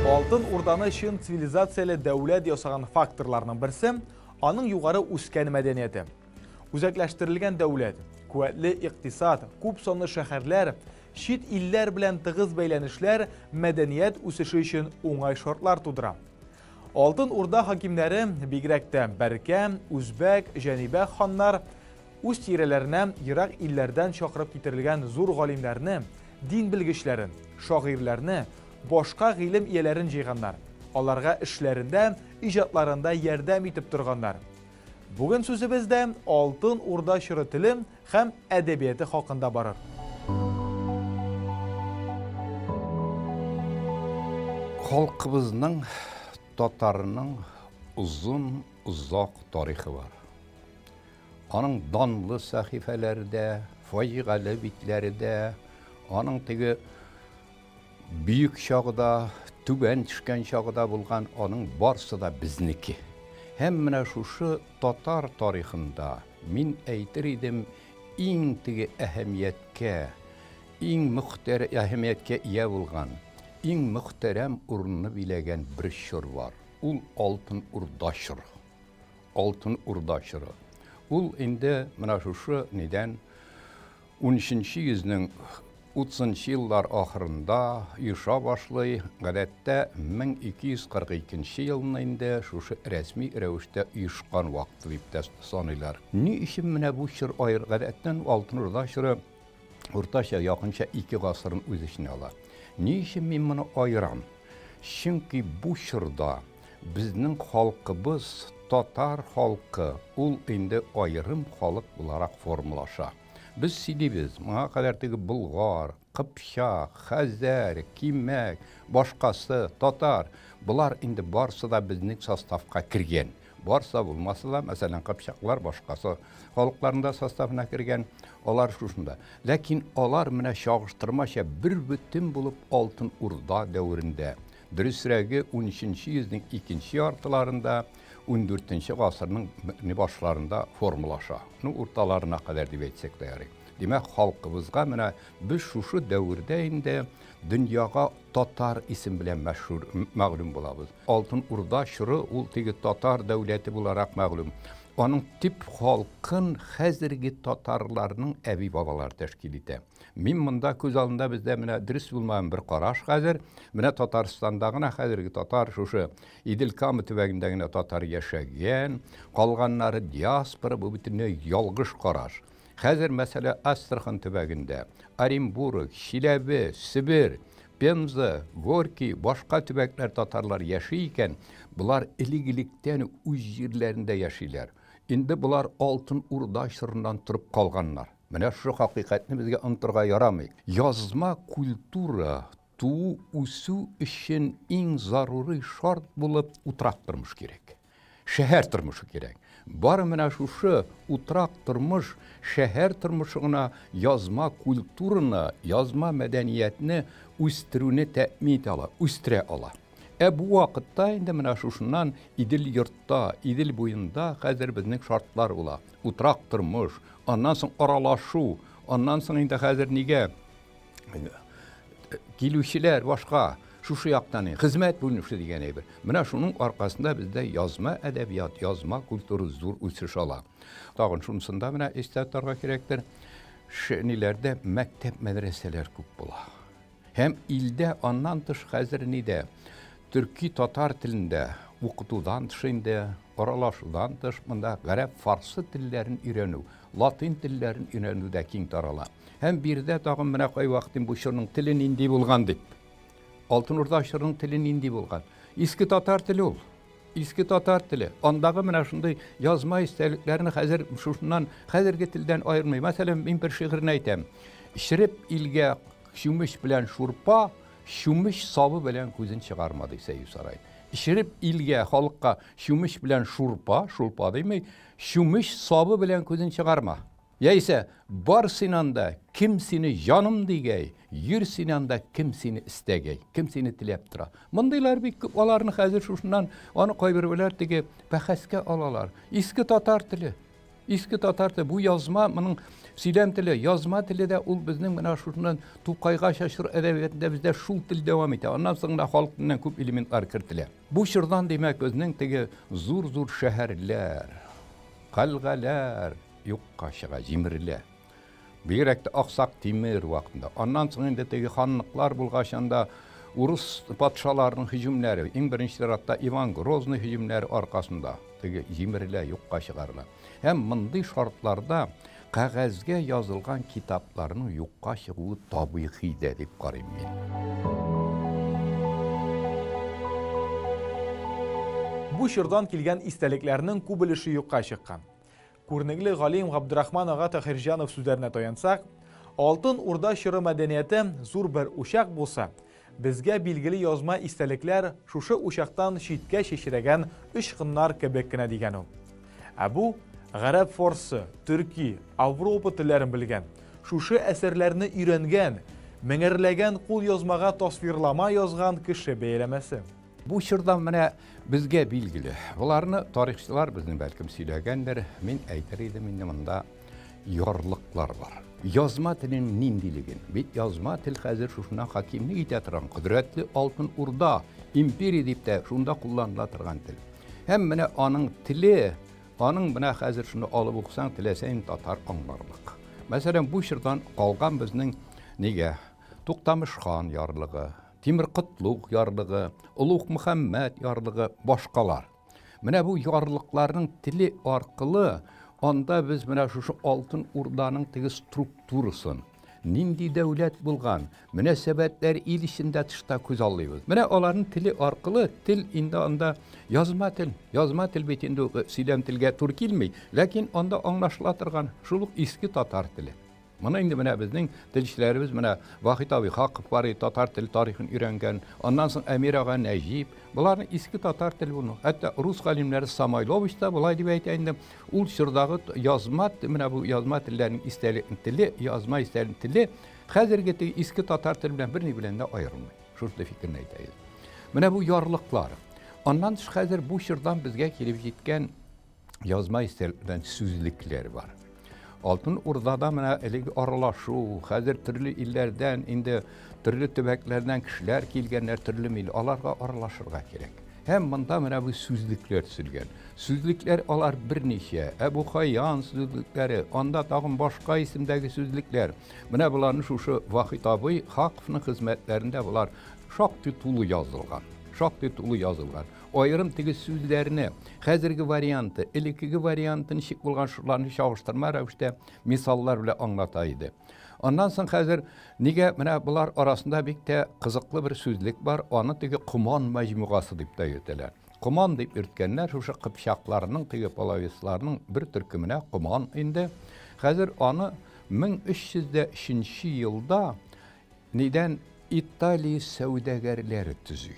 Алтын Урданы чын цивилизацияле дәүләт ясаган факторларның берсе аның югары үскән мәдәнияте. Үзәкләштерелгән дәүләт, куәтле икътисад, күп санлы шәһәрләр, чит илләр белән тыгыз бәйләнешләр мәдәният үсеше өчен уңай шартлар тудыра. Алтын Урда хакимнәре, бигрәк тә Бәркә, Үзбәк, Җанибәк ханнар үз тирәләренә ерак илләрдән чакырып китерелгән зур галимнәрне, дин белгечләрен, шагыйрьләрне, башка гыйлем ияләрен җыйганнар. Аларга эшләрендә, иҗатларында ярдәм итеп торганнар. Бүген сүзебез дә Алтын Урда чоры теле һәм әдәбияты хакында барыр. Халкыбызның, татарның озын, озак тарихы бар. Аның данлы сәхифәләре дә, фаҗигале битләре дә, аның теге бөек чагы да, түбән төшкән чагы да булган, аның барсы да безнеке. Һәм менә шушы татар тарихында мин әйтер идем, иң теге әһәмияткә, иң мөхтәр әһәмияткә ия булган, иң мөхтәрәм урынны биләгән бер чор бар. Ул Алтын Урда чоры. Алтын Урда чоры. Ул инде менә шушы нидән 13 йөзнең 30 еллар ахырында оеша башлый. Гадәттә 1242 елны инде шушы рәсми рәвештә оешкан вакыты дип тә саныйлар. Ни өчен менә бу чор аер гадәттән Алтын Урда чоры уртача якынча 2 гасырын үз эченә ала. Ни өчен мин моны аерам? Чөнки бу чорда безнең халкыбыз, татар халкы, ул инде аерым халык буларак формалаша. Без сөйлибез, моңа кадәр теге болгар, кыпчак, хәзәр, кимәк, башкасы, татар, болар инде барсы да безнең составка кергән. Барса булмаса да, мәсәлән, кыпчаклар башкасы халыкларның да составына кергән, алар шушында. Ләкин алар менә чагыштырмача бер бөтен булып Алтын Урда дәверендә, дөресрәге 13 йөзнең икенче яртыларында, 14 гасырның башларында формалаша. Ну, урталарына кадәр дип әйтсәк тә ярый. Димәк, халкыбызга менә без шушы дәвердә инде дөньяга татар исем белән мәшһүр, мәгълүм булабыз. Алтын Урда чоры ул теге татар дәүләте буларак мәгълүм. Аның төп халкын хәзерге татарларның әби-бабалары тәшкил итә. Мин монда күз алдында бездә менә дөрес булмаган бер караш хәзер. Менә Татарстанда гына хәзерге татар шушы Идел-Кама төбәгендә генә татар яшәгән, калганнары диаспора, бу бөтенләй ялгыш караш. Хәзер мәсәлә Астрахань төбәгендә, Оренбург, Чиләбе, Себер, Пенза, Горький, башка төбәкләр татарлар яши икән, болар элек-электән үз җирләрендә яшиләр. Инде болар Алтын Урда чорыннан торып калганнар. Менә шушы хакыйкатьне безгә онытырга ярамый. Язма культура туу үсү өчен иң зарури шарт булып утрак тормыш кирәк. Шәһәр тормышы кирәк. Бары менә шушы утрак тормыш, шәһәр тормышы гына язма культураны, язма мәдәниятне үстерүне тәэмин итә ала, үстерә ала. Ә бу вакытта инде менә шушыннан Идел йортта, Идел буенда хәзер безнең шартлар була. Утрак тормыш, аннан соң аралашу, аннан соң инде хәзер нигә килүчеләр башка шушы яктан хезмәт бүленеше дигән әйбер. Менә шуның аркасында бездә язма әдәбият, язма культура зур үсеш ала. Тагын шунысын да менә истә тотарга кирәктер. Ниләрдә мәктәп, мәдрәсәләр күп була. Һәм илдә аннан тыш хәзер нидә төрки татар телендә укытудан тыш инде аралашудан тыш монда гарәп, фарсы телләрен өйрәнү, латин телләрен өйрәнү дә киң тарала. Һәм биредә тагын менә кайвакыт бу чорның теле нинди булган дип. Алтын Урда чорының теле нинди булган? Иске татар теле ул. Иске татар теле. Андагы менә шундый язма истәлекләрне хәзер шушыннан хәзерге телдән аермый. Мәсәлән, мин бер шигырен әйтәм. Шереп илгә чүмеч белән шурпа, чүмеч сабы белән күзен чыгарма, ди Сәйф Сарай. Шереп илгә, халыкка чүмеч белән шурпа, шулпа димей, чүмеч сабы белән күзен чыгарма. Яисә бар син анда, кем сине җаным дигәй, йөр син анда, кем сине истәгәй, кем сине теләп тора. Мондыйлар бик күп, аларны хәзер шушыннан, аны кайберәүләр теге бәхәскә алалар. Иске татар теле. Иске татар теле, бу язма, моның сөйләм теле, язма теле дә ул безнең менә шушыннан Тукайга чор әдәбиятында бездә шул тел дәвам итә. Аннан соң гына халык теленнән күп элементлар кертелә. Бу чордан, димәк, безнең теге зур-зур шәһәрләр, кальгаләр юкка чыга, җимерелә. Бигрәк тә Аксак Тимер вакытында. Аннан соң инде теге ханлыклар булгач, анда урыс патшаларының һөҗүмнәре, иң беренче чиратта Иван Грозный һөҗүмнәре аркасында теге җимерелә, юкка чыгарыла. Һәм мондый шартларда кәгазьгә язылган китапларның юкка чыгуы табигый дә дип карыйм мин. Бу чордан килгән истәлекләрнең күп өлеше юкка чыккан. Күренекле галим Габдрахман ага Тахирҗанов сүзләренә таянсак, Алтын Урда чоры мәдәнияте зур бер учак булса, безгә билгеле язма истәлекләр шушы учактан читкә чәчрәгән очкыннар кебек кенә дигән ул. Ә бу гарәп, фарсы, төрки, Европа телләрен белгән, шушы әсәрләрне өйрәнгән, меңәрләгән кулъязмага тасвирлама язган кеше бәяләмәсе. Бу чорда менә безгә билгеле. Боларны тарихчылар безнең бәлкем сөйләгәндер. Мин әйтер идем инде монда ярлыклар бар. Язма теленең ниндилеген. Бит язма тел хәзер шушыннан хакимлек итә торган кодрәтле Алтын Урда, империя дип тә шунда кулланыла торган тел. Һәм менә аның теле, аның менә хәзер шуны алып укысаң, теләсә инде татар аңларлык. Мәсәлән, бу чордан калган безнең нигә Туктамыш хан ярлыгы, Тимер Котлуг ярлыгы, Олуг Мөхәммәд ярлыгы, башкалар. Менә бу ярлыкларның теле аркылы анда без менә шушы Алтын Урданың теге структурасын, нинди дәүләт булган, мөнәсәбәтләр ил эчендә тышта күз аллыйбыз. Менә аларның теле аркылы тел инде анда язма тел, язма тел бит инде сөйләм телгә туры килми, ләкин анда аңлашыла торган шул ук иске татар теле. Моны инде менә безнең телчеләребез, менә Вахит абый Хаков бар, татар тел тарихын өйрәнгән, аннан соң Әмир ага Нәҗип, боларның иске татар теле буны. Хәтта рус галимнәре Самойлович та болай дип әйтә инде, ул чордагы язма, менә бу язма телләрнең истәлек теле, язма истәлек теле хәзерге теге иске татар теле белән берни белән дә аерылмый. Шундый фикерне әйтә иде. Менә бу ярлыклар. Аннан тыш хәзер бу чордан безгә килеп җиткән язма истәлекләрдән сүзлекләр бар. Алтын Урдада менә элек аралашу, хәзер төрле илләрдән, инде төрле төбәкләрдән кешеләр килгәннәр, төрле мил, аларга аралашырга кирәк. Һәм монда менә бу сүзлекләр төзелгән. Сүзлекләр алар берничә. Әбу Хайян сүзлекләре, анда тагын башка исемдәге сүзлекләр. Менә боларны шушы Вахит абый Хаковның хезмәтләрендә болар шактый тулы язылган. Шактый тулы язылган. Аерым теге сүзләрне, хәзерге варианты, элеккеге варианты ничек булган, шуларны чагыштырма рәвештә мисаллар белән аңлата иде. Аннан соң хәзер нигә менә болар арасында бик тә кызыклы бер сүзлек бар, аны теге Коман мәҗмугасы дип тә йөртәләр. Коман дип йөрткәннәр шушы кыпчакларның, теге половецларның бер төркеменә коман инде. Хәзер аны 1303 елда нидән Италия сәүдәгәрләре төзи.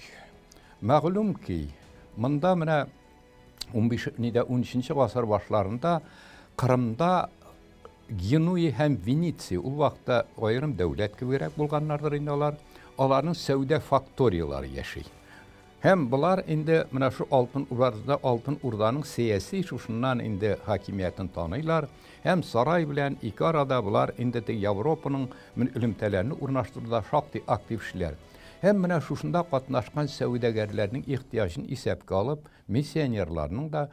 Мәгълүм ки, монда менә 15 нидә 13 гасыр башларында Кырымда Генуя һәм Венеция ул вакытта аерым дәүләт кебегрәк булганнардыр инде алар, аларның сәүдә факториялары яши. Һәм болар инде менә шу Алтын Урдада Алтын Урданың сәяси шушыннан инде хакимиятен таныйлар. Һәм сарай белән ике арада болар инде теге Европаның элемтәләрне урнаштыруда шактый актив эшләр. Һәм менә шушында катнашкан сәүдәгәрләрнең ихтыяҗын исәпкә алып, миссионерларның да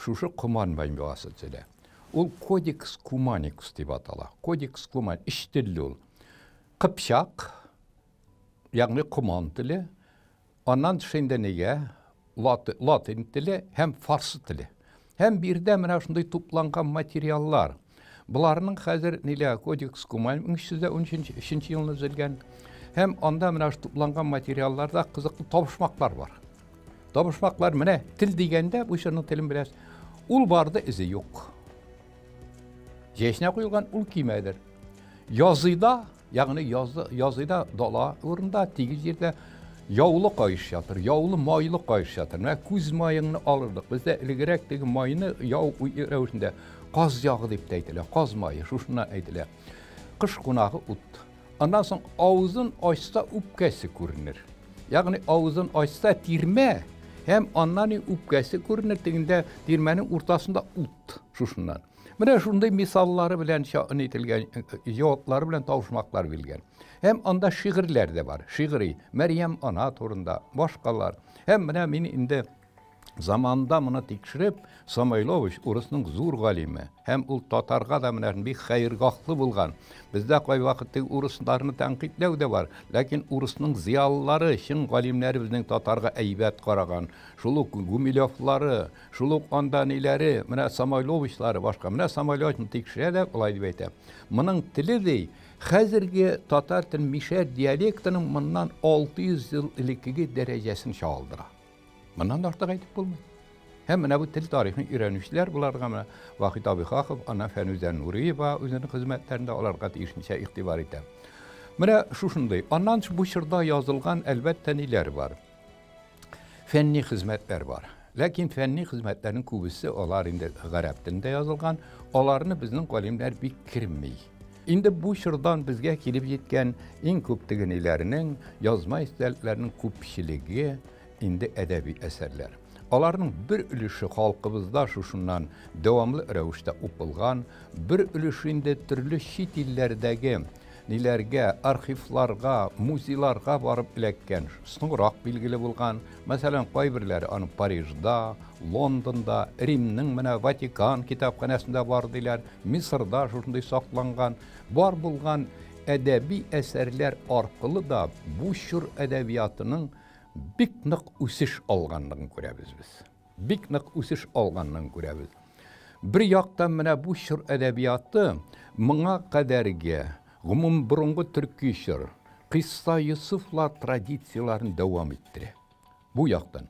шушы Коман мәҗмугасы төзелә. Ул Кодекс Куманикус дип атала. Кодекс Куман, өч телле ул. Кыпчак, ягъни коман теле, аннан тыш инде нигә латин теле һәм фарсы теле. Һәм биредә менә шундый тупланган материаллар. Боларның хәзер нилә Кодекс Куман 1313 елны төзелгән. Һәм анда менә шу тупланган материалларда кызыклы табышмаклар бар. Табышмаклар менә тел дигәндә бу чорның телен беләсез. Ул барды, эзе юк. Җәшенә куелган ул кимәдер. Языйда, ягъни язы, языйда дала урында, тигез җирдә яулы каеш ятыр, яулы майлы каеш ятыр. Менә күз маеңны алырдык. Бездә элегрәк теге майны яу рәвешендә каз ягы дип тә әйтелә, каз мае шушыннан әйтелә. Кыш кунагы ут. Аннан соң авызын ачса үпкәсе күренер. Ягъни авызын ачса тирмә һәм аннан үпкәсе күренер, тегендә тирмәнең уртасында ут шушыннан. Менә шундый мисаллары белән ителгән, җаваплары белән табышмаклар бирелгән. Һәм анда шигырьләр дә бар. Шигъри, Мәрьям ана турында, башкалар. Һәм менә мин инде заманында моны тикшереп, Самойлович урысның зур галиме һәм ул татарга да менә бик хәергахлы булган. Бездә кайвакыт теге урысларны тәнкыйтьләү дә бар, ләкин урысның зыялылары, чын галимнәре безнең татарга әйбәт караган. Шул ук Гумилевлары, шул ук анда ниләре, менә Самойловичлары башка. Менә Самойловичны тикшерә дә болай дип әйтә. Моның теле ди, хәзерге татар телен мишәр диалектының моннан 600 ел элеккеге дәрәҗәсен чагылдыра. Моннан да артык әйтеп булмый. Һәм менә бу тел тарихын өйрәнүчеләр буларга менә Вахит абый Хахов, ана Фәнүзә Нуриева үзенең хезмәтләрендә аларга тиешенчә игътибар итә. Менә шушындый. Аннан бу чорда язылган әлбәттә ниләр бар? Фәнни хезмәтләр бар. Ләкин фәнни хезмәтләрнең күбесе алар инде гарәп телендә язылган, аларны безнең галимнәр бик керми. Инде бу чордан безгә килеп җиткән иң күп теге ниләрнең, язма истәлекләрнең күпчелеге инде әдәби әсәрләр. Аларның бер өлеше халкыбызда шушыннан дәвамлы рәвештә укылган, бер өлеше инде төрле чит илләрдәге ниләргә, архивларга, музейларга барып эләккән, соңрак билгеле булган. Мәсәлән, кайберләре аның Парижда, Лондонда, Римның менә Ватикан китапханәсендә бар диләр, Мисырда шушындый сакланган. Бар булган әдәби әсәрләр аркылы да бу чор әдәбиятының бик нык үсеш алганлыгын күрәбез без. Бик нык үсеш алганлыгын күрәбез. Бер яктан менә бу чор әдәбияты моңа кадәрге, гомум борынгы төрки чор, Кыйсса Йосыфлар традицияләрен дәвам иттерә. Бу яктан.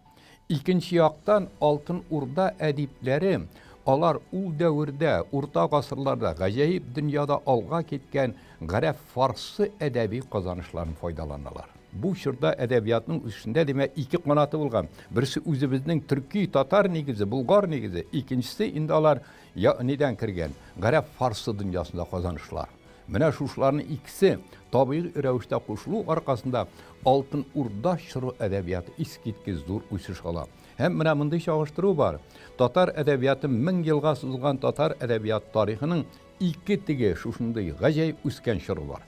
Икенче яктан Алтын Урда әдипләре, алар ул дәвердә, урта гасырларда гаҗәеп дөньяда алга киткән гарәп-фарсы әдәби казанышларын файдаланалар. Бу чорда әдәбиятның үсешендә, димәк, ике канаты булган. Берсе үзебезнең төрки, татар нигезе, болгар нигезе, икенчесе инде алар я нидән кергән, гарәп-фарсы дөньясында казанышлар. Менә шушыларның икесе табигый рәвештә кушылу аркасында Алтын Урда чоры әдәбияты искиткеч зур үсеш ала. Һәм менә мондый чагыштыру бар. Татар әдәбияты 1000 елга сузылган татар әдәбият тарихының ике теге шушындый гаҗәеп үскән чоры бар.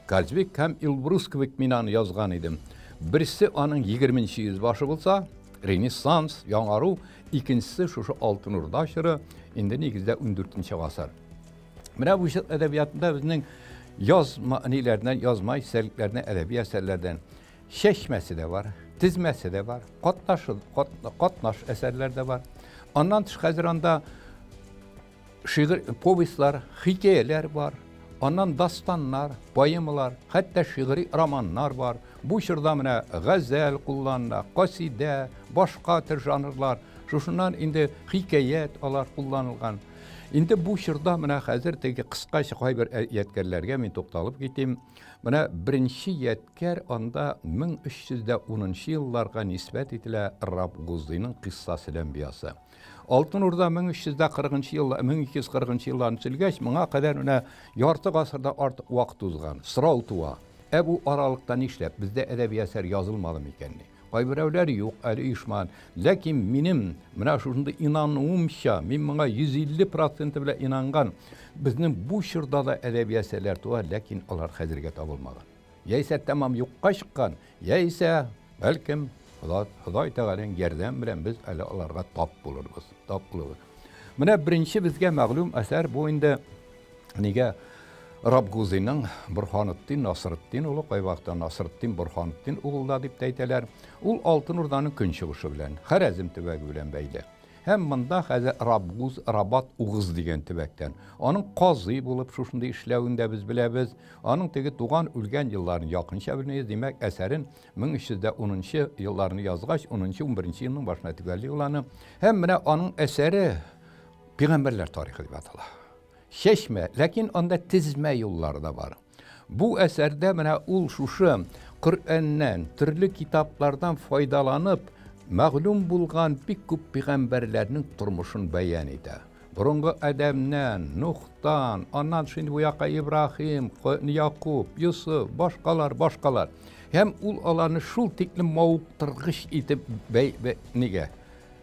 Казбек һәм Эльбрус кебек мин аны язган идем. Берсе аның 20 йөз башы булса, Ренессанс, яңару, икенчесе шушы Алтын Урда чоры, инде нигездә 14 гасыр. Менә бу чор әдәбиятында безнең язма ниләрдән, язма истәлекләрдән, әдәби әсәрләрдән чәчмәсе дә бар, тезмәсе дә бар, катнаш әсәрләр дә бар. Аннан тыш хәзер анда шигырь, повестьлар, хикәяләр бар. Аннан дастаннар, поэмалар, хәтта шигъри романнар бар. Бу чорда менә газәл кулланыла, касидә, башка төр жанрлар. Шушыннан инде хикәят алар кулланылган. Инде бу чорда менә хәзер теге кыскача кайбер ядкәрләргә мин тукталып китим. Менә беренче ядкәр анда 1310 елларга нисбәт ителә Рабгузыйның Кыйссасы ләмбиясы. Алтын Урда 1340 елла, 1240 елларны төзелгәч, моңа кадәр менә ярты гасырда артык вакыт узган. Сорау туа. Ә бу аралыкта нишләп бездә әдәби әсәр язылмады микәнни? Кайберәүләр юк, әле оешмаган. Ләкин минем менә шушындый инануымча, мин моңа 150% белән инанган, безнең бу чорда да әдәби әсәрләр туа, ләкин алар хәзергә табылмаган. Яисә тәмам юкка чыккан, яисә бәлкем Ходай Тәгаләнең ярдәме белән без әле аларга тап булырбыз, тап булырбыз. Менә беренче безгә мәгълүм әсәр бу инде нигә Рабгузыйның Борһанетдин Насретдин улы, кайвакытта Насретдин Борһанетдин угыл да дип тә әйтәләр. Ул Алтын Урданың көнчыгышы белән, Хәрәзем төбәге белән бәйле. Һәм монда хәзер Рабгуз, Рабат Угыз дигән төбәктән. Аның казый булып шушындый эшләвен дә без беләбез. Аның теге туган үлгән елларын якынча белмибез. Димәк, әсәрен 1310 елларны язгач, 10-11 елның башына төгәлли ул аны. Һәм менә аның әсәре Пәйгамбәрләр тарихы дип атала. Чәчмә, ләкин анда тезмә юллары да бар. Бу әсәрдә менә ул шушы Коръәннән, төрле китаплардан файдаланып, мәгълүм булган бик күп пәйгамбәрләрнең тормышын бәян итә. Борынгы Адәмнән, Нухтан, аннан шинди бу якка Ибраһим, Якуб, Йосыф, башкалар, башкалар. Һәм ул аларны шул тиклем мавыктыргыч итеп бәй, бәй, нигә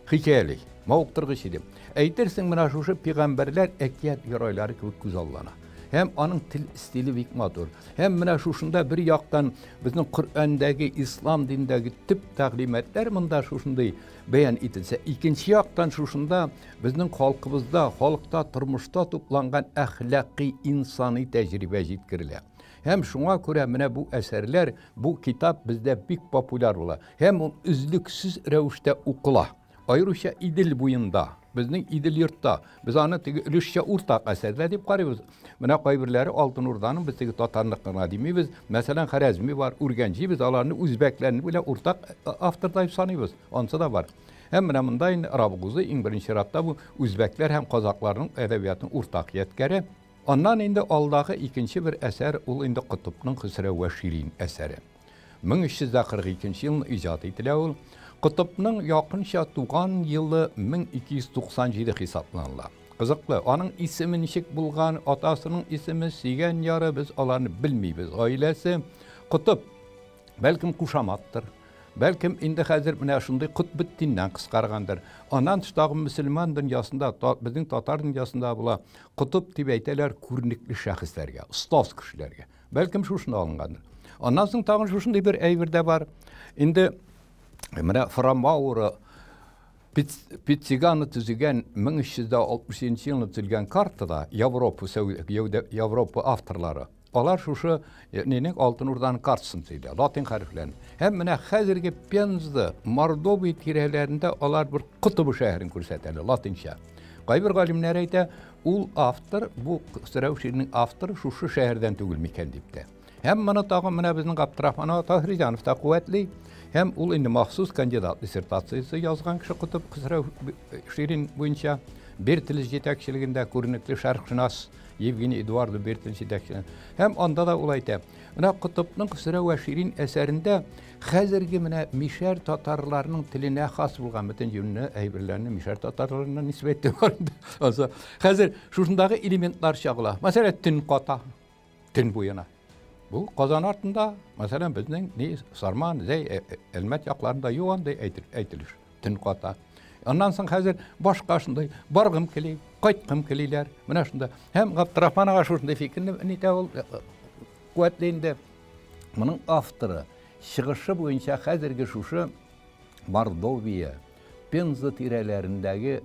хикәяли. Мавыктыргыч иде. Әйтерсең, менә шушы пигамбәрләр әкият геройлары кебек күзаллана. Һәм аның тел стиле бик матур. Һәм менә шушында бер яктан безнең Коръәндәге, ислам динендәге төп тәгълиматлар монда шушындый бәян ителсә, икенче яктан шушында безнең халкыбызда, халыкта, тормышта тупланган әхлакый, инсани тәҗрибә җиткерелә. Һәм шуңа күрә менә бу әсәрләр, бу китап бездә бик популяр була. Һәм ул өзлексез рәвештә укыла. Аеруча Идел буенда, безнең Идел йортта. Без аны теге өлешчә уртак әсәрләр дип карыйбыз. Менә кайберләре Алтын Урданың без теге татарныкы гына димибез. Мәсәлән, Харәзми бар, Үргәнҗи, без аларны үзбәкләрне белән уртак автор дип саныйбыз. Ансы да бар. Һәм менә монда инде Рабгузы иң беренче чиратта бу үзбәкләр һәм казакларның әдәбиятының уртак ядкәре. Аннан инде алдагы икенче бер әсәр, ул инде Котыпның Хөсрәү вә Ширин әсәре. 1342 елны иҗат ителә ул. Котыпның якынча туган елы 1297 хисапланыла. Кызыклы, аның исеме ничек булган, атасының исеме, сөйгән яры, без аларны белмибез. Гаиләсе Котып, бәлкем кушаматтыр. Бәлкем инде хәзер менә шундый Котбетдиннән кыскаргандыр. Аннан тыш тагын мөселман дөньясында, безнең татар дөньясында була, Котып дип әйтәләр күренекле шәхесләргә, остаз кешеләргә. Бәлкем шушында алынгандыр. Аннан соң тагын шушындый бер әйбер дә бар. Инде менә Фрамаура Пицциганы төзегән 1367 елны төзелгән картада Европа, Европа авторлары алар шушы нинең Алтын Урданың картасын төзиләр, латин хәрефләрен. Һәм менә хәзерге Пенза, Мордовия тирәләрендә алар бер Котыбы шәһәрен күрсәтәләр латинча. Кайбер галимнәр әйтә, ул автор, бу Хөсрәү Шириннең авторы шушы шәһәрдән түгел микән дип тә. Һәм моны тагын менә безнең Габдрахман ага Таһирҗанов та куәтли. Һәм ул инде махсус кандидат диссертациясе язган кеше Котып Хөсрәү Ширин буенча Бертелес җитәкчелегендә күренекле шәрыкшынас Евгений Эдуардо Бертелес җитәкчелегендә. Һәм анда да ул әйтә, менә Котыпның Хөсрәү вә Ширин әсәрендә хәзерге менә мишәр татарларының теленә хас булган бөтен юньле әйберләрне мишәр татарларына нисбәт итеп бар инде. Аса, хәзер шушындагы элементлар чагыла. Мәсәлән, төн ката, төн буена. Бу Казан артында, мәсәлән, безнең ни Сарман, Зәй, Әлмәт якларында юк андый әйтелеш. Төн ката. Аннан соң хәзер башка шундый баргым кили, кайткым килиләр. Менә шунда. Һәм Габдрахман ага шушындый фикерне нитә ул куәтле инде. Моның авторы чыгышы буенча хәзерге шушы Мордовия, Пенза тирәләрендәге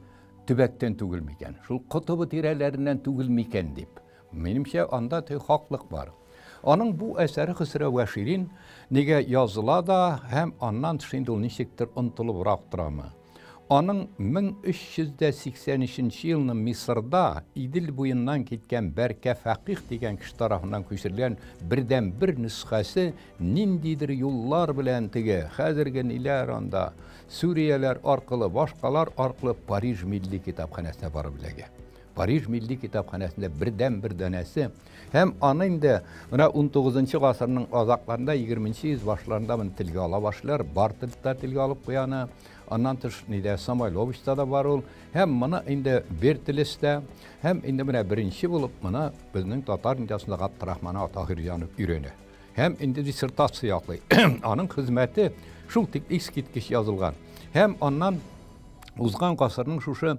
төбәктән түгел микән? Шул Котыбы тирәләреннән түгел микән дип. Минемчә, анда теге хаклык бар. Аның бу әсәре Хөсрәү вә Ширин нигә языла да һәм аннан тыш инде ул ничектер онытылыбрак торамы? Аның 1383 елны Мисырда Идел буеннан киткән Бәркә Фәкыйх дигән кеше тарафыннан күчерелгән бердәнбер нөсхәсе ниндидер юллар белән теге хәзерге ниләр анда, Сүрияләр аркылы, башкалар аркылы Париж милли китапханәсенә барып эләгә. Париж милли китапханәсендә бердәнбер данәсе һәм аны инде менә 19 гасырның азакларында, 20 йөз башларында моны телгә ала башлыйлар. Бартольд та телгә алып куя аны. Аннан тыш нидә Самойловичта да бар ул. Һәм моны инде Бертелестә һәм инде менә беренче булып моны безнең татар дөньясында Габдрахман ага Таһирҗанов өйрәнә. Һәм инде диссертация яклый. Аның хезмәте шул тик искиткеч язылган. Һәм аннан узган гасырның шушы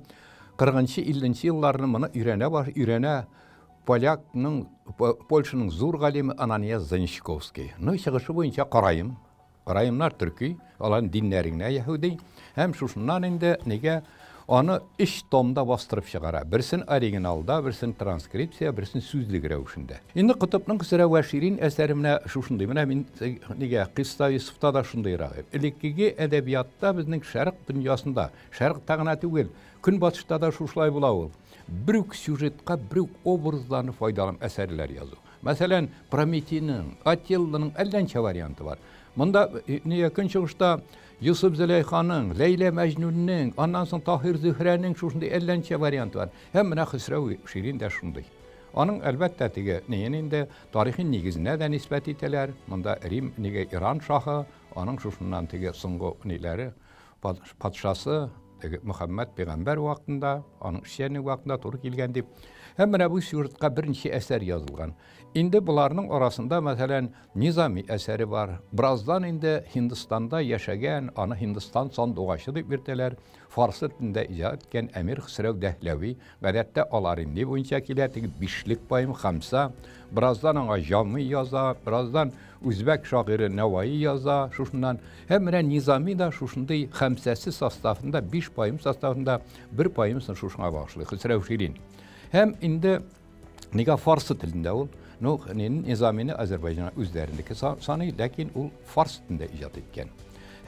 40-50 елларны моны өйрәнә баш, өйрәнә полякның, Польшаның зур галиме Анания Заничковский. Ну, чыгышы буенча караим. Караимнар төрки, аларның диннәре генә яһүди. Һәм шушыннан инде нигә аны өч томда бастырып чыгара. Берсен оригиналда, берсен транскрипция, берсен сүзлек рәвешендә. Инде Котыпның Хөсрәү вә Ширин әсәре менә шушындый. Менә мин нигә Кыйсса Йосыфта да шундыйрак. Элеккеге әдәбиятта безнең шәрык дөньясында, шәрыкта гына түгел, көнбатышта да шушылай була ул. Бер үк сюжетка, бер үк образларны файдаланып әсәрләр язу. Мәсәлән, Прометейның, Отеллоның әллә ничә варианты бар. Монда нигә көнчыгышта Йосыф Зөләйханың, Ләйлә Мәҗнүннең, аннан соң Таһир Зөһрәнең шушындый әллә ничә варианты бар. Һәм менә Хөсрәү Ширин дә шундый. Аның, әлбәттә, теге неен инде тарихи нигезенә дә нисбәт итәләр. Монда Рим, нигә Иран шаһы, аның шушыннан теге соңгы ниләре, патшасы. Теге Мөхәммәд пәйгамбәр вакытында, аның эшчәнлеге вакытында туры килгән дип. Һәм менә бу сюжетка берничә әсәр язылган. Инде боларның арасында, мәсәлән, Низами әсәре бар. Бераздан инде Һиндстанда яшәгән, аны Һиндстан сандугачы дип йөртәләр, фарсы телендә иҗат иткән Әмир Хөсрәү Дәһләви, гадәттә алар инде буенча килә, теге бишлек поэм Хамса, бераздан аңа Җамый яза, бераздан үзбәк шагыйре Нәваи яза, шушыннан. Һәм менә Низами да шушындый Хәмсәсе составында, биш поэм составында бер поэмасын шушыңа багышлый, Хөсрәү Ширин. Һәм инде нигә фарсы телендә ул? Ну, Низамины Азербайҗан үзләренеке саный, ләкин ул фарс телендә иҗат иткән.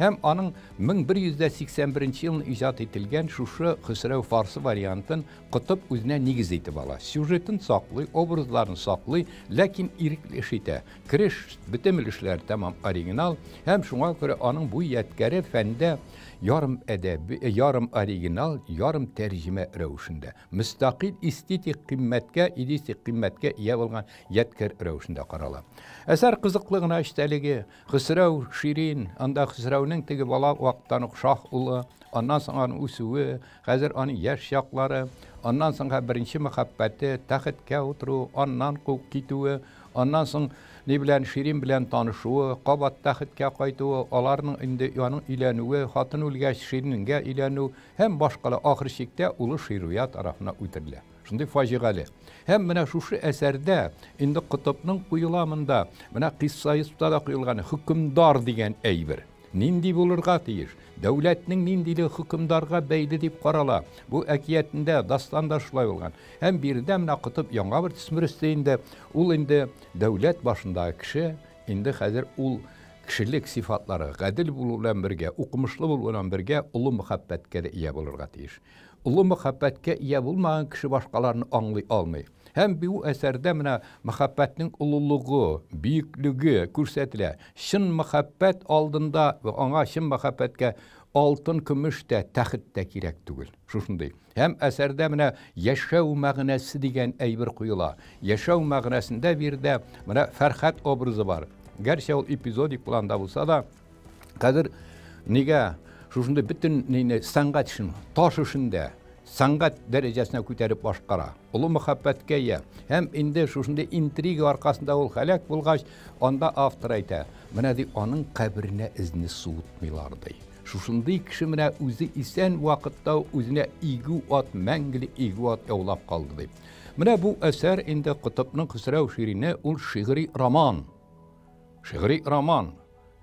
Һәм аның 1181 елны иҗат ителгән шушы Хөсрәү фарсы вариантын Котып үзенә нигез итеп ала. Сюжетын саклый, образларын саклый, ләкин ирекле эш итә. Кереш, бөтен өлешләре тәмам оригинал, һәм шуңа күрә аның бу ядкәре фәндә ярым әдәби, ярым оригинал, ярым тәрҗемә рәвешендә, мөстәкыйль эстетик кыйммәткә, эстетик кыйммәткә ия булган ядкәр рәвешендә карала. Әсәр кызыклы гына эчтәлеге, Хөсрәү, Ширин, анда Хөсрәүнең теге бала вакыттан ук шаһ улы, аннан соң аның үсүе, хәзер аның яшь чаклары, аннан соң беренче мәхәббәте, тәхеткә утыру, аннан куып китүе, аннан соң ни белән Ширин белән танышуы, кабат тәхеткә кайтуы, аларның инде аның өйләнүе, хатын үлгәч Ширингә өйләнү һәм башкалар ахыр чиктә улы Шируя тарафына үтерелә. Шундый фаҗигале. Һәм менә шушы әсәрдә инде Котыпның куела монда, менә Кыйссаиста да куелган хөкемдар дигән әйбер. Нинди булырга тиеш? Дәүләтнең ниндилеге хөкемдарга бәйле дип карала. Бу әкиятендә, дастанда шулай булган. Һәм биредә менә Котып яңа бер төсмер өсти инде. Ул инде дәүләт башындагы кеше, инде хәзер ул кешелек сыйфатлары, гадел булу белән бергә, укымышлы булу белән бергә олы мәхәббәткә дә ия булырга тиеш. Олы мәхәббәткә ия булмаган кеше башкаларны аңлый алмый. Һәм бу әсәрдә менә мәхәббәтнең олылыгы, бөеклеге күрсәтелә. Чын мәхәббәт алдында аңа чын мәхәббәткә алтын, көмеш тә, тәхет тә кирәк түгел. Шушындый. Һәм әсәрдә менә яшәү мәгънәсе дигән әйбер куела. Яшәү мәгънәсендә биредә менә Фәрхәт образы бар. Гәрчә ул эпизодик планда булса да, Хәзер нигә шушындый бөтен нине сәнгать эшен, таш эшен дә сәнгать дәрәҗәсенә күтәреп башкара. Олы мәхәббәткә ия. Һәм инде шушындый интрига аркасында ул һәлак булгач, анда автор әйтә, менә ди, аның каберенә эзне суытмыйлар ди. Шушындый кеше менә үзе исән вакытта үзенә игү ат, мәңгелек игү ат яулап калды дип. Менә бу әсәр инде Котыпның Хөсрәү Ширине ул шигъри роман. Шигъри роман.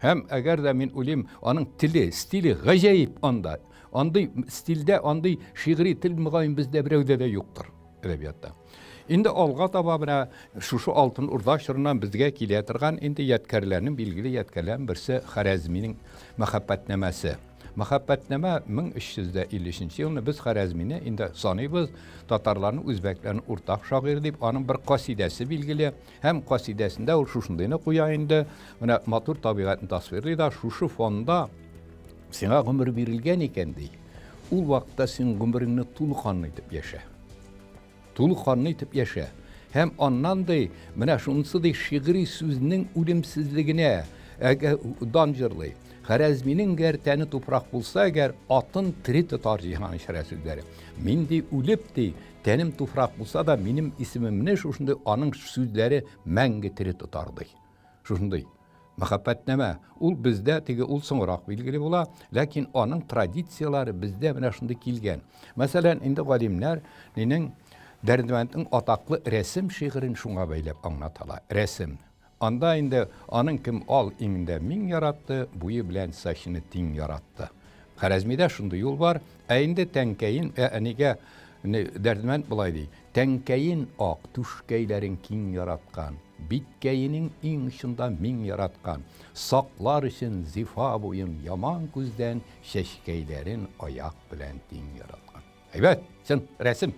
Һәм әгәр дә мин уйлыйм, аның теле, стиле гаҗәеп анда. Андый стильдә, андый шигъри тел мөгаен бездә берәүдә дә юктыр әдәбиятта. Инде алга таба менә шушы Алтын Урда чорыннан безгә килә торган инде ядкәрләрнең, билгеле ядкәрләрнең берсе Харәзминең Мәхәббәтнамәсе. Мәхәббәтнамә 1353 елны без Харәзмине инде саныйбыз татарларның, үзбәкләрнең уртак шагыйре дип, аның бер касидәсе билгеле. Һәм касидәсендә ул шушындыйны куя инде. Менә матур табигатьне тасвирлый да, шушы фонда сиңа гомер бирелгән икән, ди. Ул вакытта син гомереңне тулы канлы итеп яшә. Тулы канлы итеп яшә. Һәм аннан ди, менә шунысы ди, шигъри сүзнең үлемсезлегенә дан җырлый. Хәрәзминең гәр тәне туфрак булса әгәр, атын тере тотар җиһан шәрә сүзләре. Мин ди, үлеп ди, Тәнем туфрак булса да, минем исемемне шушындый аның сүзләре мәңге тере тотар, ди. Шушындый мәхәббәтнамә. Ул бездә теге ул соңрак билгеле була, ләкин аның традицияләре бездә менә шундый килгән. Мәсәлән, инде галимнәр нинең Дәрдмәнднең атаклы рәсем шигырен шуңа бәйләп аңлаталар. Рәсем. Анда инде аның кем ал иңендә миң яратты, буе белән сачыны тиң яратты. Хәрәзмидә шундый юл бар. Ә инде тәңкәен, ә әнигә Дәрдмәнд болай ди: Тәңкәен ак, түшкәйләрен киң яраткан, биткәенең иң очында миң яраткан, саклар өчен зифа буен яман күздән, чәчкәйләрен аяк белән тиң яраткан. Әйбәт, чын рәсем.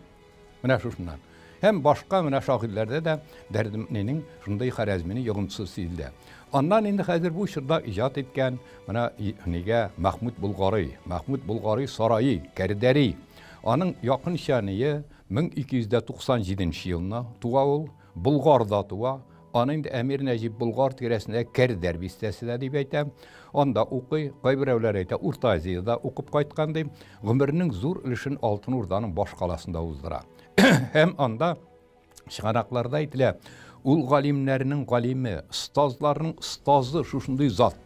Менә шушыннан. Һәм башка менә шагыйрьләрдә дә Дәрдемненең шундый Харәзминең йогынтысы сизелә. Аннан инде хәзер бу чорда иҗат иткән менә нигә Мәхмүт Булгари, Мәхмүт Булгари сарайы, Кәрдәри. Аның якынча ние 1297 елны туа ул, Болгарда туа. Аны инде Әмир Нәҗип Болгар тирәсендә Кәрдәр бистәсе дә дип әйтә. Анда укый, кайберәүләр әйтә, Урта Азиядә укып кайткан ди. Гомеренең зур өлешен Алтын Урданың баш каласында уздыра. Һәм анда чыганакларда әйтелә, ул галимнәрнең галиме, остазларның остазы шушындый зат.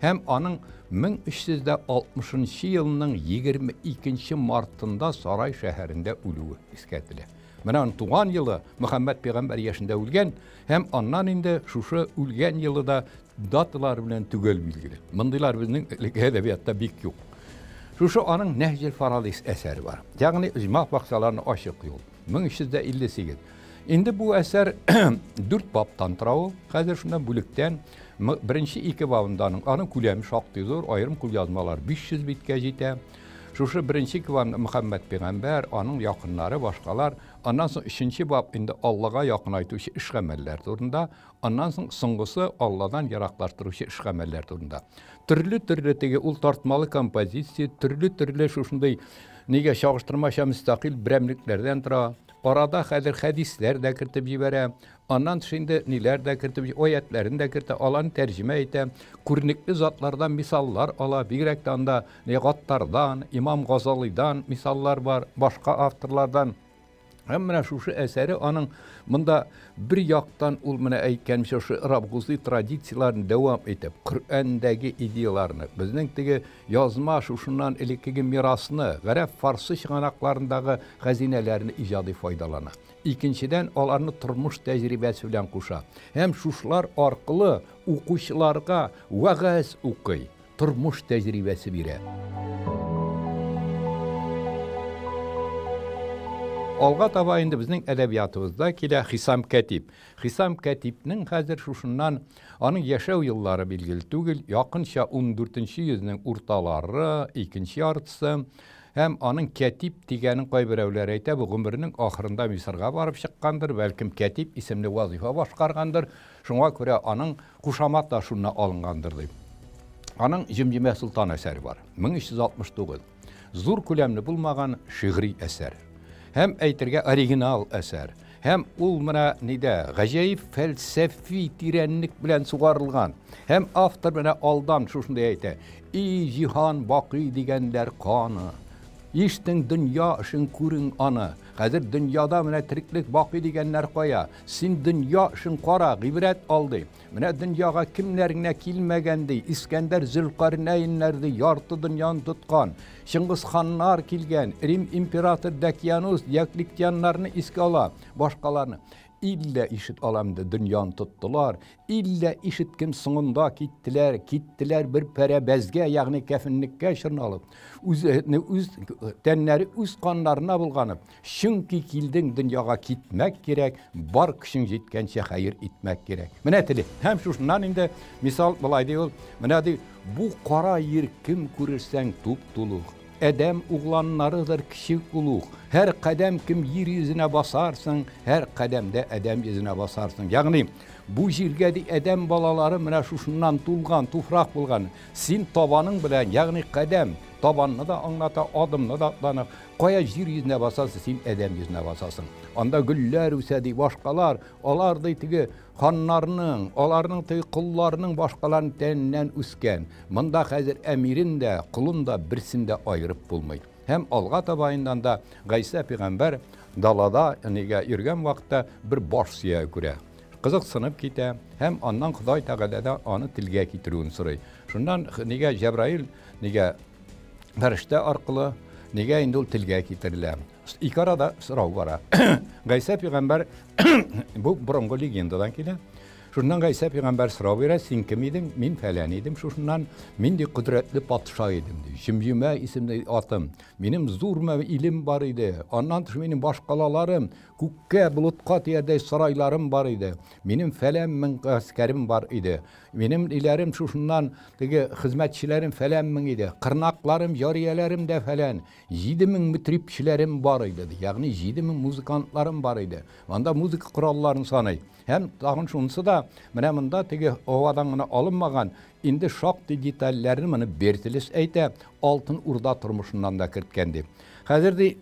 Һәм аның 1360 елның 22 мартында Сарай шәһәрендә үлүе искәртелә. Менә аның туган елы Мөхәммәд пәйгамбәр яшендә үлгән һәм аннан инде шушы үлгән елы да даталар белән төгәл билгеле. Мондыйлар безнең элекке әдәбиятта бик юк. Шушы аның Нәһҗел Фарадис әсәре бар. Ягъни оҗмах бакчаларына ачык юл. 1358. Инде бу әсәр дүрт бабтан тора ул. Хәзер шунда бүлектән беренче ике бабында аның күләме шактый зур, аерым кулъязмалар 500 биткә җитә. Шушы беренче ике бабында Мөхәммәд пәйгамбәр, аның якыннары, башкалар. Аннан соң өченче баб инде Аллага якынайтучы эш-гамәлләр турында. Аннан соң соңгысы Алладан ераклаштыручы эш-гамәлләр турында. Төрле-төрле теге ул тартмалы композиция, төрле-төрле шушындый нигә чагыштырмача мөстәкыйль берәмлекләрдән тора. Арада хәзер хәдисләр дә кертеп җибәрә. Аннан тыш инде ниләр дә кертеп, аятләрен дә кертә, аларны тәрҗемә итә, күренекле затлардан мисаллар ала, бигрәк тә анда Гаттардан, Имам Газалыйдан мисаллар бар, башка авторлардан. Һәм менә шушы әсәре аның монда бер яктан ул менә әйткәнчә шушы Рабгузый традицияләрен дәвам итеп, Коръәндәге идеяларны, безнең теге язма шушыннан элеккеге мирасны, гарәп-фарсы чыганакларындагы хәзинәләрне иҗади файдалана. Икенчедән, аларны тормыш тәҗрибәсе белән куша. Һәм шушылар аркылы укучыларга вәгазь укый, тормыш тәҗрибәсе бирә. Алга таба инде безнең әдәбиятыбызда килә Хисам Кәтиб. Хисам Кәтибнең хәзер шушыннан аның яшәү еллары билгеле түгел, якынча 14 йөзнең урталары, икенче яртысы. Һәм аның Кәтиб дигәнен кайберәүләр әйтә, бу гомеренең ахырында Мисырга барып чыккандыр, бәлкем Кәтиб исемле вазифа башкаргандыр, шуңа күрә аның кушамат та шуннан алынгандыр дип. Аның Җөмҗөмә Солтан әсәре бар. 1369. Зур күләмле булмаган шигъри әсәр. Һәм әйтергә оригинал әсәр. Һәм ул менә нидә гаҗәеп фәлсәфи тирәнлек белән сугарылган. Һәм автор менә алдан шушындый әйтә: "И җиһан бакый дигәннәр каны. Иштең дөнья эшен күрең аны. Хәзер дөньяда менә тереклек бакый дигәннәр кая? Син дөнья эшен кара, гыйбрәт ал ди. Менә дөньяга кемнәр генә килмәгән ди. Искәндәр Зөлкарнәйннәр ди, ярты дөньяны тоткан. Чыңгыз ханнар килгән, Рим император Дакианус, Диоклетианнарны искә ала, башкаларны. Иллә ишет алам ди, дөньяны тоттылар. Иллә ишеткем соңында киттеләр, киттеләр бер пәрәбәзгә, ягъни кәфенлеккә чорналып. Үз, үз тәннәре үз каннарына булганып. Чөнки килдең дөньяга китмәк кирәк, бар көчең җиткәнчә хәер итмәк кирәк. Менә теле. Һәм шушыннан инде мисал болай ди ул, менә ди, бу кара ир кем күрерсәң туп-тулы. Адәм угланнарыдыр кечек олуг. Һәр кадәм кем җир йөзенә басарсың, һәр кадәмдә адәм йөзенә басарсың. Ягъни бу җиргә ди адәм балалары менә шушыннан тулган, туфрак булган. Син табаның белән, ягъни кадәм, табанны да аңлата, адымны да атлана. Кая җир йөзенә басасың, син адәм йөзенә басасың. Анда гөлләр үсә ди, башкалар, алар ди теге ханнарның, аларның теге колларының башкаларның тәненнән үскән. Монда хәзер әмирен дә, колын да берсен дә аерып булмый. Һәм алга таба инде анда Гайсә пәйгамбәр далада нигә йөргән вакытта бер баш сөяге күрә. Кызыксынып китә һәм аннан Ходай Тәгаләдән аны телгә китерүен сорый. Шуннан нигә Җәбраил нигә фәрештә аркылы нигә инде ул телгә китерелә. Ике арада сорау бара. Гайсә пәйгамбәр бу борынгы легендадан килә. Шуннан Гайсә пәйгамбәр сорау бирә, син кем идең? Мин фәлән идем. Шушыннан мин ди кодрәтле патша идем ди. Җөмҗөмә исемле атым. Минем зур илем бар иде. Аннан тыш минем башкалаларым, күккә, болытка тиярдәй сарайларым бар иде. Минем фәлән мең гаскәрем бар иде. Минем иләрем шушыннан теге хезмәтчеләрем фәлән мең иде. Кырнакларым, җарияләрем дә фәлән. 7000 мөтрипчеләрем бар иде. Ягъни 7000 музыкантларым бар иде. Анда музыка коралларын саный. Һәм тагын шунысы да, менә монда теге һавадан гына алынмаган, инде шактый детальләрне моны Бертелес әйтә, Алтын Урда тормышыннан да керткән дип. Хәзер ди,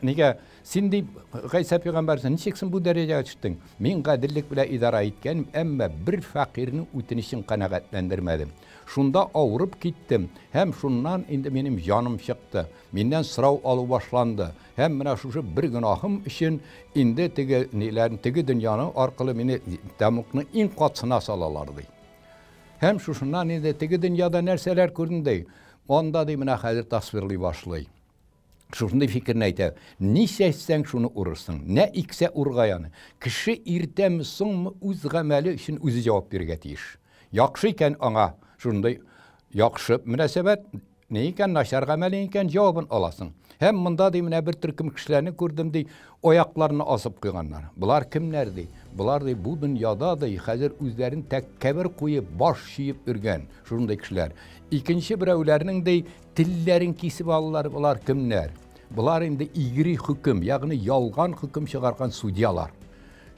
нигә син ди Гайсә пәйгамбәрсең, ничек син бу дәрәҗәгә төштең? Мин гаделлек белән идарә иткән, әмма бер фәкыйрьнең үтенечен канәгатьләндермәдем. Шунда авырып киттем һәм шуннан инде минем җаным чыкты. Миннән сорау алу башланды. Һәм менә шушы бер гөнаһым өчен инде теге ниләрне, теге дөньяның аркылы мине тәмугның иң катысына салалар ди. Һәм шушыннан инде теге дөньяда нәрсәләр күрдем ди. Анда ди менә хәзер тасвирлый башлый. Шушындый фикерне әйтә. Ни чәчсәң, шуны урырсың. Нә иксә ургай аны. Кеше иртәме соңмы үз гамәле өчен үзе җавап бирергә тиеш. Яхшы икән аңа шундый яхшы мөнәсәбәт, ни икән начар гамәлең икән, җавабын аласың. Һәм монда ди менә бер төркем кешеләрне күрдем ди, аякларны асып куйганнар. Болар кемнәр ди? Болар ди бу дөньяда ди хәзер үзләрен тәкәббер куеп, баш чөеп йөргән шундый кешеләр. Икенче берәүләрнең ди телләрен кисеп алалар, болар кемнәр? Болар инде игри хөкем, ягъни ялган хөкем чыгарган судьялар.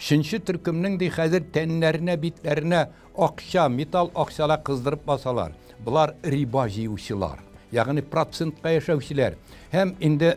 Өченче төркемнең ди хәзер тәннәренә, битләренә акча, металл акчалар кыздырып басалар. Болар риба җыючылар, ягъни процентка яшәүчеләр. Һәм инде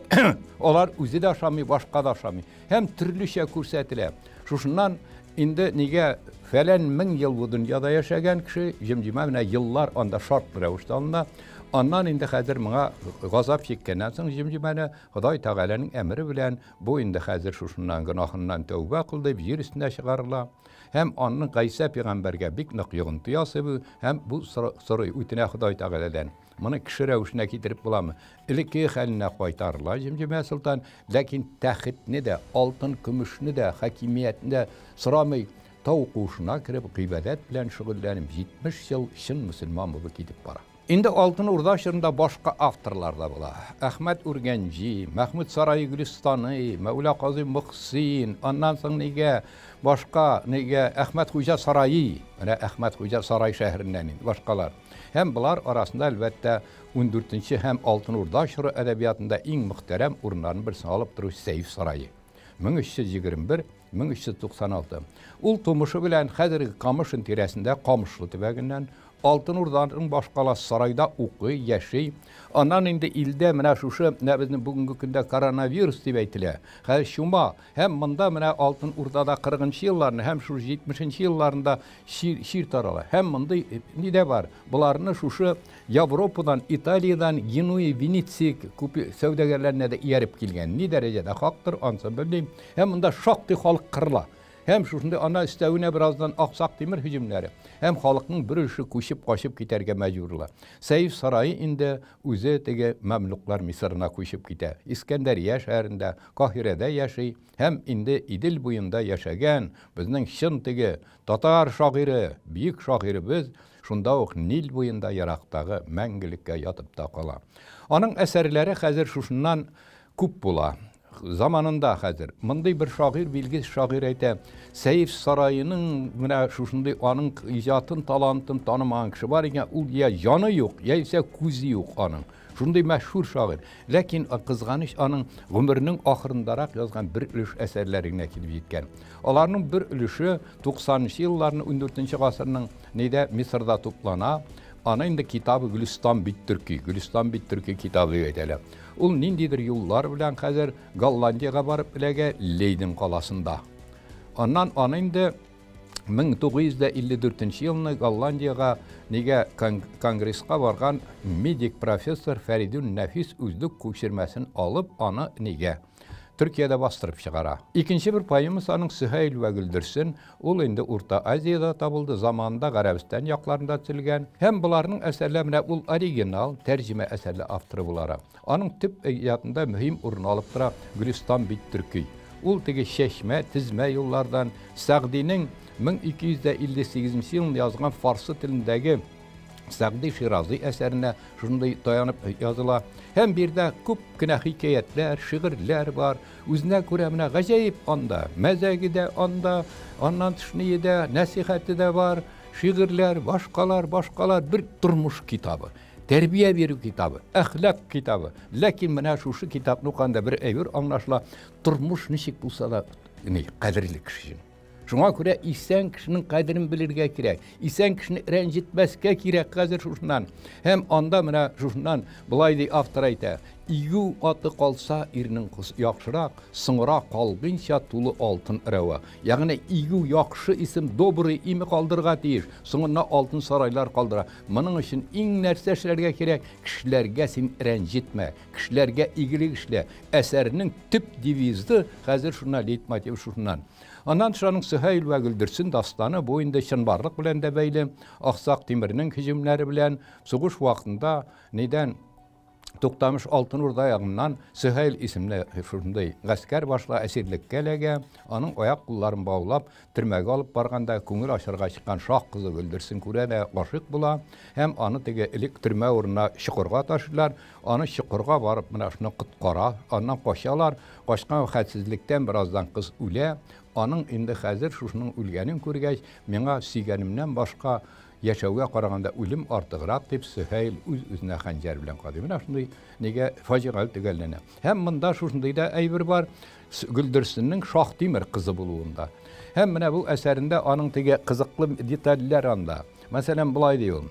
алар үзе дә ашамый, башка да ашамый. Һәм төрлечә күрсәтелә. Шушыннан инде нигә фәлән мең ел бу дөньяда яшәгән кеше, җемҗемә менә еллар анда шартлы рәвештә алына. Аннан инде хәзер моңа газап чиккәннән соң җемҗемәне Ходай Тәгаләнең әмере белән бу инде хәзер шушыннан гөнаһыннан тәүбә кыл дип җир өстенә чыгарыла. Һәм анның Гайсә пәйгамбәргә бик нык йогынты ясый бу, һәм бу сорый, үтенә Ходай Тәгаләдән. Моны кеше рәвешенә китереп буламы? Элеккеге хәленә кайтарыла Җемҗемә солтан, ләкин тәхетне дә, алтын, көмешне дә, хакимиятне дә сорамый. Тау куышына кереп, гыйбадәт белән шөгыльләнеп, 70 ел чын мөселман булып китеп бара. Инде Алтын Урда чорында башка авторлар да була. Әхмәт Үргәнҗи, Мәхмүт Сарай Гөлистани, Мәүлә Казый Мөхсин, аннан соң нигә башка, нигә Әхмәт Хуҗа Сараи, менә Әхмәт Хуҗа Сарай шәһәреннән инде башкалар. Һәм болар арасында, әлбәттә, 14 һәм Алтын Урда чоры әдәбиятында иң мөхтәрәм урыннарның берсен алып торучы Сәйф Сарае. 1321 1396. Ул тумышы белән хәзерге Камышин тирәсендә Камышлы төбәгеннән, Алтын Урданың башкаласы Сарайда укый, яши. Аннан инде илдә менә шушы, менә безнең бүгенге көндә коронавирус дип әйтелә. Хәзер чума. Һәм монда менә Алтын Урдада 40 елларны һәм шушы 70 елларында чир, чир тарала. Һәм мондый ни дә бар. Боларны шушы Европадан, Италиядән, Генуя, Венеция күп сәүдәгәрләренә дә ияреп килгән. Ни дәрәҗәдә хактыр, ансын белмим. Һәм монда шактый халык кырыла. Һәм шушындый ана өстәвенә бераздан Аксак Тимер һөҗүмнәре һәм халыкның бер өлеше күчеп качып китәргә мәҗбүр була. Сәйф сарае инде үзе теге мәмлуклар Мисырына күчеп китә. Искәндәрия шәһәрендә, Каһирәдә яши һәм инде Идел буенда яшәгән безнең чын теге татар шагыйре, бөек шагыйребез шунда ук Нил буенда ерактагы мәңгелеккә ятып та кала. Аның әсәрләре хәзер шушыннан күп була. Заманында хәзер мондый бер шагыйрь, билгесез шагыйрь әйтә, Сәйф сараеның менә шушындый аның иҗатын, талантын танымаган кеше бар икән, ул я җаны юк, яисә күзе юк аның. Шундый мәшһүр шагыйрь. Ләкин кызганыч, аның гомеренең ахырындарак язган бер өлеш әсәрләре генә килеп җиткән. Аларның бер өлеше 90 елларны 14 гасырның нидә Мисырда туплана. Аны инде китабы Гөлистан бит төрки, Гөлистан бит төрки китабы дип әйтәләр. Ул ниндидер юллар белән хәзер Голландиягә барып эләгә, Лейден каласында. Аннан аны инде 1954 елны Голландиягә нигә конгресска барган медик профессор Фәридун Нәфис үзлек күчермәсен алып, аны нигә Төркиядә бастырып чыгара. Икенче бер поэмасы аның Сөһәйл вә Гөлдерсен, ул инде Урта Азиядә табылды, заманында Гарәбстан якларында төзелгән. Һәм боларның әсәрләре менә ул оригинал, тәрҗемә әсәрләр авторы буларак. Аның төп иҗатында мөһим урын алып тора Гөлистан бит төрки. Ул теге чәчмә, тезмә юллардан Сәгъдинең 1258 елында язган фарсы телендәге Сәгъди Ширази әсәренә шундый таянып языла. Һәм биредә күп кенә хикәятләр, шигырьләр бар. Үзенә күрә менә гаҗәеп анда. Мәзәге дә анда, аннан тыш ние дә, нәсихәте дә бар, шигырьләр, башкалар, башкалар. Бер тормыш китабы, тәрбия бирү китабы, әхлак китабы. Ләкин менә шушы китапны укыганда бер әйбер аңлашыла. Тормыш ничек булса да, ни, кадерле кеше өчен. Шуңа күрә исән кешенең кадерен белергә кирәк. Исән кешене рәнҗетмәскә кирәк хәзер шушыннан. Һәм анда менә шушыннан болай ди автор әйтә. Игү аты калса ирнең яхшырак, соңра калгынча тулы алтын рәвә. Ягъни игү яхшы исем, добрый имя калдырырга тиеш. Соңыннан алтын сарайлар калдыра. Моның өчен иң нәрсә эшләргә кирәк? Кешеләргә син рәнҗетмә, кешеләргә игелек эшлә. Әсәрнең төп девизы хәзер шуннан, лейтмотив шушыннан. Аннан тыш аның Сөһәйл вә Гөлдерсен дастаны бу инде чынбарлык белән дә бәйле. Аксак Тимернең һөҗүмнәре белән сугыш вакытында нидән Туктамыш Алтын Урда ягыннан Сөһәйл исемле шундый гаскәр башлыгы әсирлеккә эләгә. Аның аяк кулларын баулап, төрмәгә алып барганда күңел ачарга чыккан шаһ кызы Гөлдерсен күрә дә гашыйк була һәм аны теге элек төрмә урынына чокырга ташлыйлар. Аны чокырга барып менә шуны коткара, аннан качалар. Качкан хәтсезлектән бераздан кыз үлә. Аның инде хәзер шушының үлгәнен күргәч, миңа сөйгәнемнән башка яшәүгә караганда үлем артыграк дип Сөһәйл үз-үзенә хәнҗәр белән кадый. Менә шундый нигә фаҗигале төгәлләнә. Һәм монда шушындый да әйбер бар, Гөлдерсеннең Шаһтимер кызы булуында. Һәм менә бу әсәрендә аның теге кызыклы детальләр анда. Мәсәлән, болай ди ул.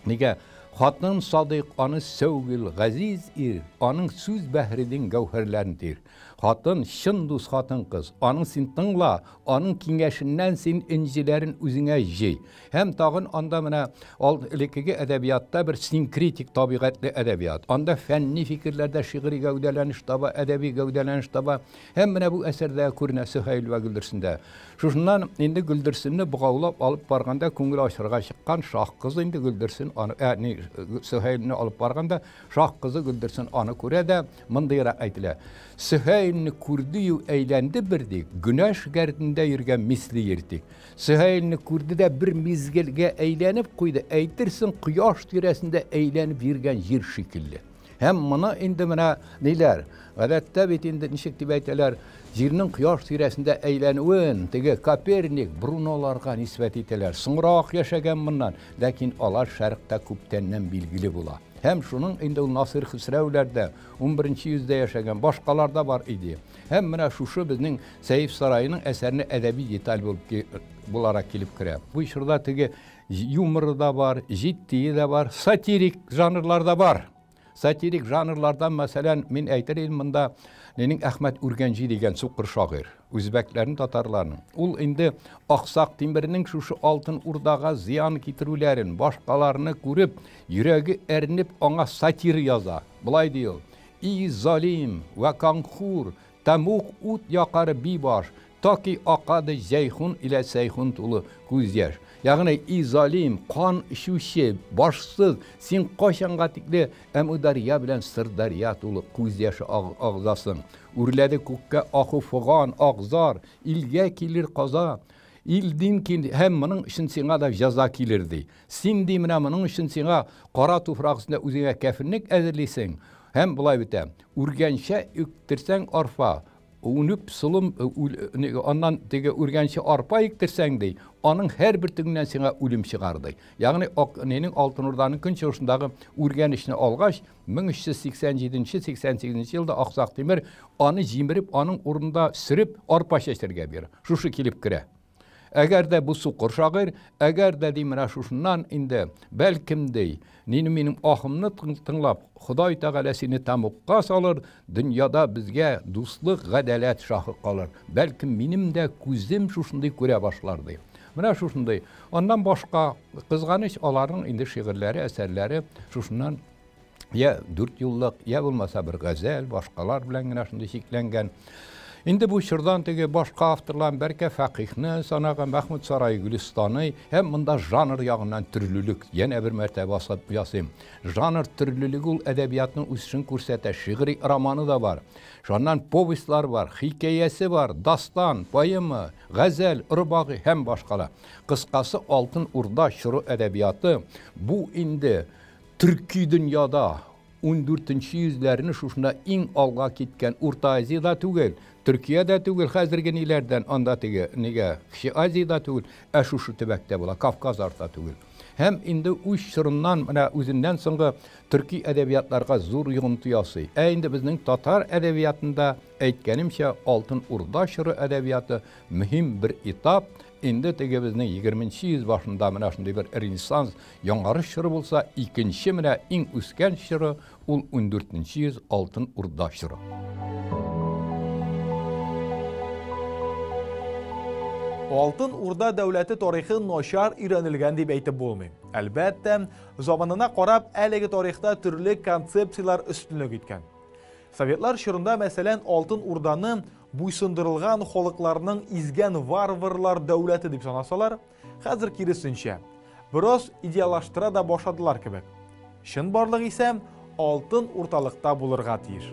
Нигә? Хатын садыйк, аны сәүгил, газиз ир, аның сүз бәһредин гәүһәрләрен тир. Хатын, чын дус хатын-кыз, аның син тыңла, аның киңәшеннән син энҗеләрен үзеңә җый. Һәм тагын анда менә ал элеккеге әдәбиятта бер синкретик табигатьле әдәбият. Анда фәнни фикерләр дә шигъри гәүдәләнеш таба, әдәби гәүдәләнеш таба. Һәм менә бу әсәрдә күренә Сөһәйл вә Гөлдерсендә. Шушыннан инде Гөлдерсенне богаулап алып барганда күңел ачырга чыккан шаһ кызы инде Гөлдерсен аны, ә, ни, Сөһәйлне алып барганда шаһ кызы Гөлдерсен аны күрә дә мондыйрак әйтелә. Сөһәйлне күрде ю әйләнде бер ди, гүнәш гәрдендә йөргән мисле ертик. Сөһәйлне күрде дә бер мизгелгә әйләнеп куйды, әйтерсең кояш тирәсендә әйләнеп йөргән җир шикелле. Һәм моны инде менә ниләр, гадәттә бит инде ничек дип әйтәләр, җирнең кояш тирәсендә әйләнүен теге Коперник, Бруноларга нисбәт итәләр. Соңрак яшәгән моннан, ләкин алар шәрыкта күптәннән билгеле була. Һәм шуның инде ул Насир Хөсрәүләрдә, 11 йөздә яшәгән, башкаларда бар иде. Һәм менә шушы безнең Сәйф Сараиның әсәренә әдәби деталь булып буларак килеп керә. Бу чорда теге юморы да бар, җитдие дә бар, сатирик жанрлар да бар. Сатирик жанрлардан, мәсәлән, мин әйтер идем монда нинең Әхмәт Үргәнҗи дигән сукыр шагыйрь, үзбәкләрнең, татарларның. Ул инде Аксак Тимернең шушы Алтын Урдага зыян китерүләрен, башкаларны күреп, йөрәге әрнеп аңа сатира яза. Болай ди ул: "И залим вә канхур, тәмуг ут якары бибаш, таки акады Җәйхун илә Сәйхун тулы күз яшь." Ягъни, и залим, кан эчүче, башсыз, син кайчанга тикле Әмүдәрья белән Сырдәрья тулы күз яше агызасың? Үрләде күккә аху фоган, акзар, илгә килер каза, илдин кил, һәм моның өчен сиңа да җәза килер, ди. Син, ди, менә моның өчен сиңа кара туфрак өстендә үзеңә кәфенлек әзерлисең. Һәм болай бетә. Үргәнчә үктерсәң арфа, үнеп солым, аннан теге үргәнче арпа иктерсәң, ди, аның һәр бөртегеннән сиңа үлем чыгар, ди. Ягъни нинең Алтын Урданың көнчыгышындагы үргәнечне алгач, 1387-88 елда Аксак Тимер аны җимереп, аның урынында сөреп, арпа чәчәргә бирә. Шушы килеп керә. Әгәр дә бу сукыр шагыйрь, әгәр дә ди менә шушыннан инде, бәлкем ди, нине минем ахымны тыңлап, Ходай Тәгалә сине тәмугка салыр, дөньяда безгә дуслык, гадәләт шаһы калыр. Бәлкем минем дә күзем шушындый күрә башлар ди. Менә шушындый. Аннан башка, кызганыч, аларның инде шигырьләре, әсәрләре шушыннан я дүрт юллык, я булмаса бер газәл, башкалар белән генә шундый чикләнгән. Инде бу чордан теге башка авторлар Бәркә Фәкыйхны санаган, Мәхмүд Сарай Гөлистаны һәм монда жанр ягыннан төрлелек янә бер мәртәбә басып ясыйм. Жанр төрлелеге ул әдәбиятның үсешен күрсәтә. Шигъри романы да бар. Шуннан повестьлар бар, хикәясе бар, дастан, поэма, газәл, рубагый һәм башкалар. Кыскасы, Алтын Урда чоры әдәбияты бу инде төрки дөньяда 14 йөзләрне шушында иң алга киткән Урта Азиядә түгел, Төркиядә түгел, хәзерге ниләрдән анда теге нигә Кече Азиядә түгел, ә шушы төбәктә була, Кавказ арта түгел. Һәм инде үз чорыннан, менә үзеннән соңгы төрки әдәбиятларга зур йогынты ясый. Ә инде безнең татар әдәбиятында, әйткәнемчә, Алтын Урда чоры әдәбияты мөһим бер этап. Инде теге безнең егерменче йөз башында менә шундый бер ренессанс, яңарыш чоры булса, икенче менә иң үскән чоры ул ундүртенче йөз Алтын Урда чоры. Алтын Урда дәүләте тарихы начар өйрәнелгән дип әйтеп булмый. Әлбәттә, заманына карап, әлеге тарихта төрле концепцияләр өстенлек иткән. Советлар чорында, мәсәлән, Алтын Урданы буйсындырылган халыкларның изгән варварлар дәүләте дип санасалар, хәзер киресенчә, бераз идеаллаштыра да башладылар кебек. Чынбарлык исә алтын урталыкта булырга тиеш.